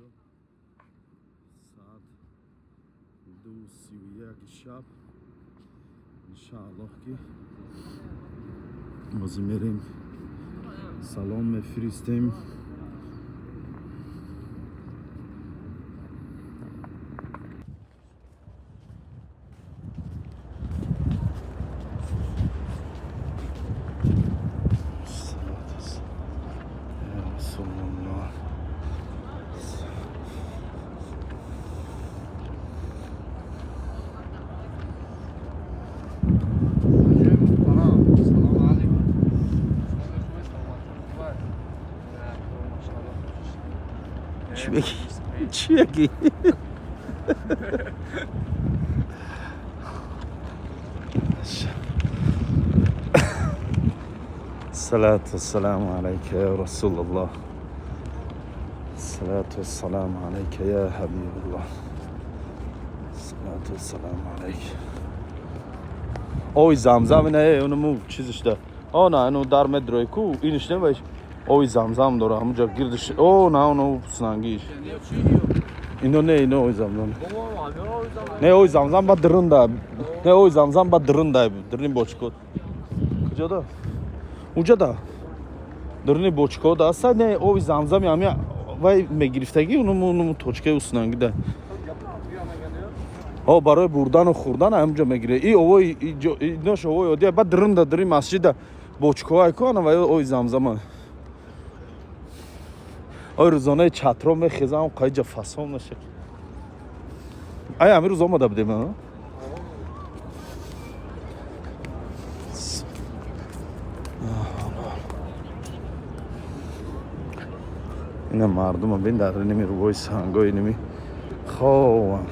Инҷо соат 2:31 шаб. Иншааллоҳ, ки ҳозир мерем, салом мефиристем. Ya Rasulullah. سلام، سلام علیکم. چی بگی؟ چی بگی؟ الصلاة والسلام عليك يا رسول الله، الصلاة والسلام عليك يا حبيب الله، الصلاة والسلام عليك. Ови замзам не, онуму чизишда. О, на, ну дар медрои ку, иниш не баш. Ови замзам дора, ҳамуҷа гирдиш. О, на, ону снангиш. Ино не, ино ови замзам. Не, ови замзам ба дурунда. Не, ови замзам ба дурунда, дурни бочко. Куҷода? Уҷада. Дурни бочко да аста, не, ови замзами ами вай мегирифтагӣ, онуму точкаи уснангида. О, барои бурдану хӯрдан ҳамҷо мегире. И овои инош овои одия, ба дурунда, дури масҷида бочкоай ку, ана вай ови замзама. Ой, рӯзонаи чатро мехезам, қайҷа фасон меша. Ай, ҳамин рӯз омада будем, а? Ина мардума бин, дар иними рӯбои сангои иними ховам.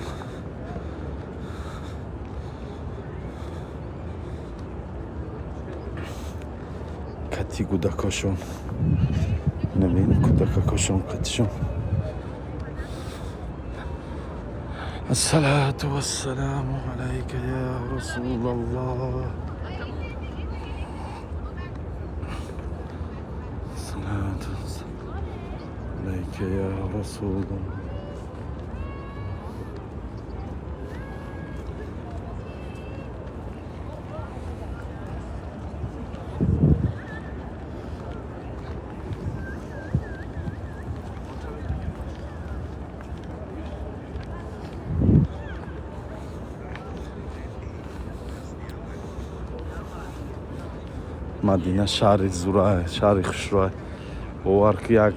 Кати кӯдакошон. Ина бин, кӯдакакошон катишон. الصلاة والسلام عليك يا رسول الله، الصلاة والسلام عليك يا رسول الله. Мадина шаҳри зура, шаҳри хушрӯа. Бовар ки, як